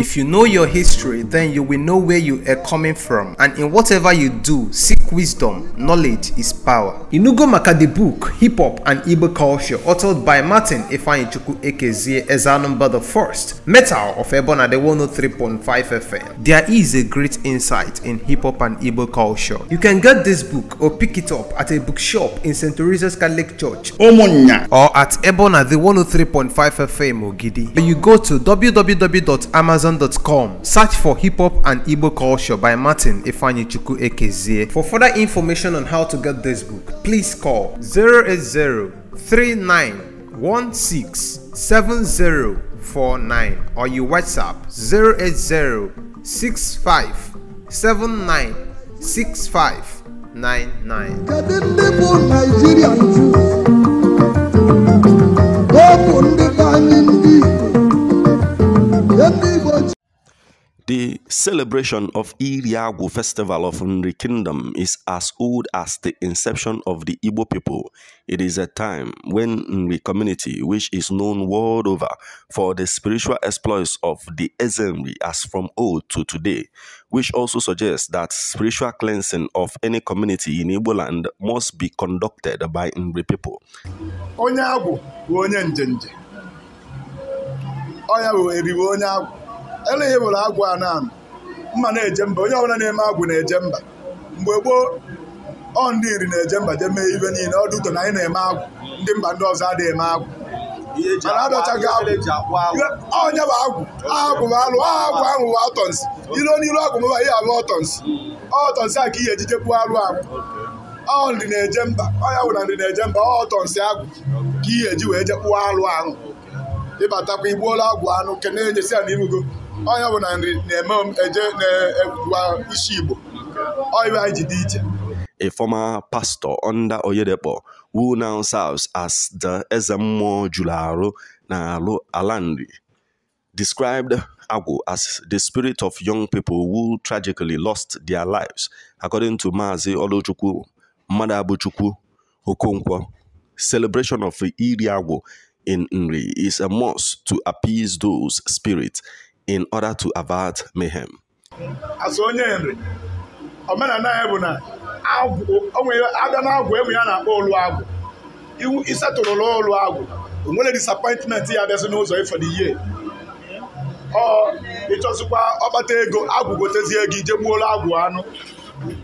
If you know your history, then you will know where you are coming from. And in whatever you do, seek wisdom. Knowledge is power. Inugo Maka the book, Hip Hop and Igbo Culture, authored by Martin Ifeanyichukwu Ekezie Ezanumba the First, Metal of Ebona the 103.5 FM. There is a great insight in hip hop and Igbo culture. You can get this book or pick it up at a bookshop in St. Teresa's Catholic Church Ụmụnnya or at Ebona the 103.5 FM Ogidi. You go to www.amazon.com, search for Hip Hop and Igbo Culture by Martin Ifeanyichukwu Ekezie. For further information on how to get this book, please call 08039167049 or you WhatsApp 08065796599. Kedu ndị bụ Naijiria nju? Ọ bụ ndị be anyị ndị Igbo. Ndị Igbo ji The celebration of Iriagu Festival of Nri Kingdom is as old as the inception of the Igbo people. It is a time when Nri community, which is known world over for the spiritual exploits of the Ezenri as from old to today, which also suggests that spiritual cleansing of any community in Igbo land must be conducted by Nri people. Onye agwụ bụ onye njenje. Ọya bụ eriwe onye agwụ. Eleghị bụrụ agwụ a na mma na-eje mba. Onye ọbụla na-eme agwụ na-eje mba. Mgbe gboo, ọ ndị iri na-eje mba jee mee ibe niile. Ọ dị ụtọ na anyị na-eme agwụ. Ndị mba ndị ọzọ adịghị eme agwụ. Mana adọchaghị agwụ. Onye bụ agwụ. Agwụ bụ alụ. Agwụ ahụ bụ ọtọnsị. Ilu n'ilu agwụ mụba ihe abụ ọtọnsị. Ọtọnsị a ka ihe ejije kwuo alụ agwụ. Ọ ndị na-eje mba. Ọ ya wụ na ndị na-eje mba. Ọ ọtọnsị agwụ ka ihe eji wee je kpụọ alụ ahụ. Ịbatakwa igbuola agwụ anụ ke na-enyesi ya na ibugo. Ọ ya bụ na nri na-eme eje na-egwa isi Igbo. Ọ ibe anyị ji dị iche. A former pastor under Oyedepo, who now serves as the Ezemo Jularu na Alanri, described Agwu as the spirit of young people who tragically lost their lives. According to Mazi Oluchukwu Madabuchukwu Okonkwo, celebration of Iriagwu in Nri is a must to appease those spirits in order to avert mayhem. Asụ onye nri omenala anyị bụ na agwụ onwe abịa na agwụ enwe ya na-akpọ olu agwụ. Iwu isetụrụla olu agwụ o nwere disappointment ya abịazi n'ụzọ ifo the year. Ọ ịchọzikwa ọkpata ego agwụ gotezie ego ije gbuola agwụ anụ.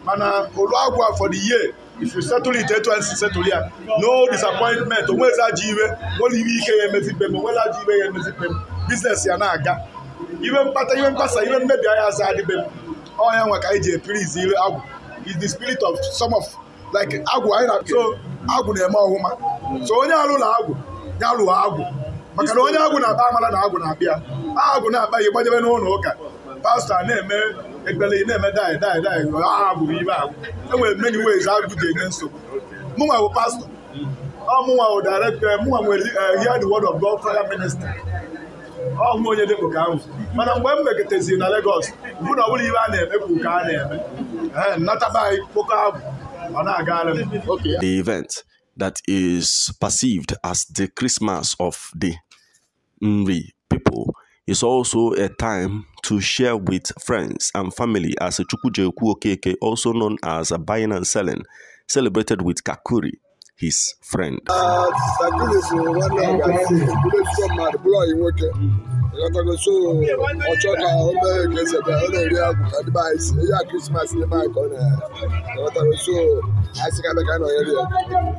Mana olu agwụ a for the year, if you settle it etu esi settle ya, no disappointment. Onwezi ajọ iwe nwere iwe ike ya emezi be m, onwere ajọ iwe ya emezi be m. Business ya na-aga, iwe mkpata, iwe mkpasa, iwe mmebi anya asa adịbe m. Ọ ya nwa ka anyị ji epirizi ile agwụ is the spirit of some of like agwụ anyị na so agwụ na-eme ọhụma. So onye alụla agwụ ya lụọ agwụ, maka na onye agwụ na-akpa amala na agwụ na-abịa. Agwụ na-akpa ya gbajebe n'ụlọ ụka, pastọ na-eme ekpere, ị na-eme dai dai dai, agwụ bụ ibe agwụ. Enwere many ways agwụ ji enye nsogbu. Mụnwa bụ pastọ, ọ mụnwa bụ director, mụnwa nwere Hear the Word of God prayer minister. Ọ mụ onye dịkpụ ka ahụ. Mana mgbe m mekọtaziri na Lagos, mụ na ọ bụla ibe a na-eme kwuru ka a na-eme. Nnataba anyị kpokọ agwụ, ọ na-agara m. The event that is perceived as the Christmas of the Nri people is also a time to share with friends and family as Chukwujekwu Okeke, also known as buying and selling, celebrated with Kakuri, his friend. Sakuli bụ nwanne ọga bụrụ ezigbo mmadụ, bụrụ ọyị nwoke. Ịghọtago? So ọ chọọ ka o mee ka esi ebe ọ na-eri agwụ ka ndị be anyị si eyi a Krismas n'ebe anyị ka ọ na-ịghọtago. So anyị sị ka abịa ka anyị nọnyere ya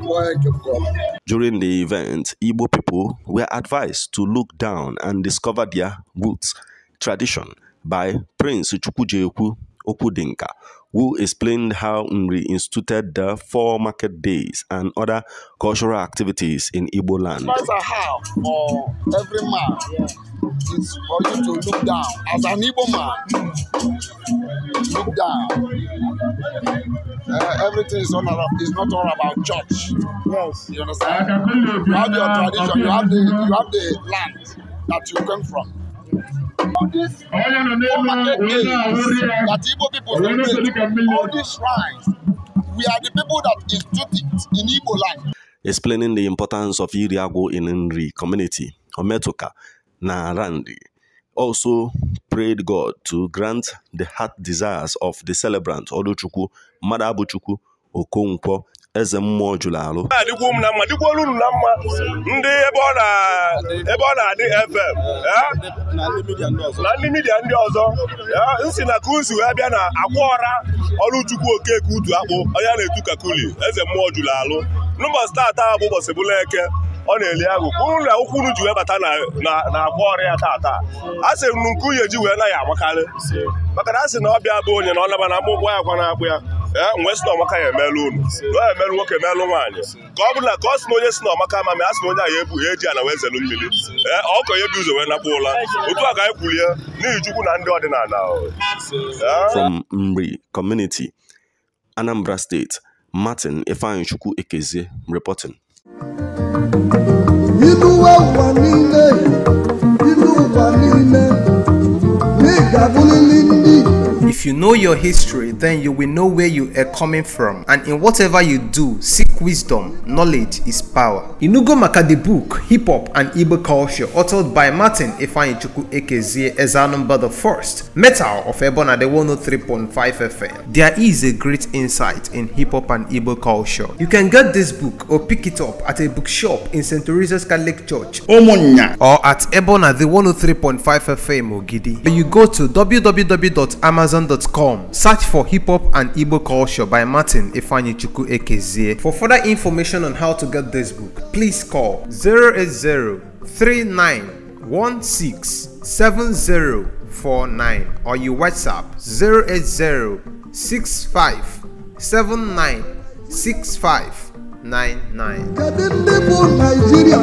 nọọ ya nke m ka ọ bụ. During the event, Igbo people were advised to look down and discover their roots, tradition by Prince Chukwujekwu Okwudinka, who explained how Nri instituted the 4 market days and other cultural activities in Igbo land. Advice I have for every man is for you to look down. As an Igbo man, look down. Everything is not all about church. You understand? You have your tradition, you have the land that you came from. All these four market days that Igbo people celebrate, all these shrines, we are the people that institute it in Igbo land. Explaining the importance of Iriago in Nri community, Ometuka Narandi, also prayed God to grant the heart desires of the celebrant, Oluchukwu Madabuchukwu Okonkwo, Eze Mmụọ jụrụ alụ. Adịkwu m na mma, dịkwuolu unu na mma, ndị ebe ọ na-adị FM na ndị midia ndị ọzọ nsi na kuzu wee bịa na akwa ọra Ọlụchukwu Okeke Udu Akpụ, onye a na-etu Kakuli, Eze Mmụọ jụrụ alụ. N'ụbọchị taata bụ ụbọchị bụla eke ọ na-eli agụ unu na ụkwụ unu ji wee bata na akwa ọrịa ya taata. A sị m nke uye ji wee naghị amakarị, maka na a sị na ọbịa bụ onye na ọ naba na akpụkpọ ya kwa na-akpụ ya. Mgbe si na ọmaka ya emelụ unu, na ọ emelụ nwoke emelụ nwaanyị, ka ọ bụrụ na ka ọ sị na onye si na ọmaka ama a sị na onye ahụ ebu eji ala wee zelu mmiri, ọkọ ya ebi ụzọ wee napụ ụla. Otu a ka anyị kwulie n'ihi Chukwu na ndị ọdịnala. From Nri Community, Anambra State, Martin Ifeanyichukwu Ekezie reporting. If you know your history, then you will know where you are coming from. And in whatever you do, seek wisdom. Knowledge is power. Inugo Maka the book, Hip Hop and Igbo Culture, authored by Martin Ifeanyichukwu Ekezie Ezanumba the First, Metal of Ebona the 103.5 FM. There is a great insight in hip hop and Igbo culture. You can get this book or pick it up at a bookshop in St. Teresa's Catholic Church, Omonya, or at Ebona the 103.5 FM Ogidi. You go to www.amazon.com, search for Hip Hop and Igbo Culture by Martin Ifeanyichukwu Ekezie. For further information on how to get this book, please call 08039167049 or you WhatsApp 08065796599.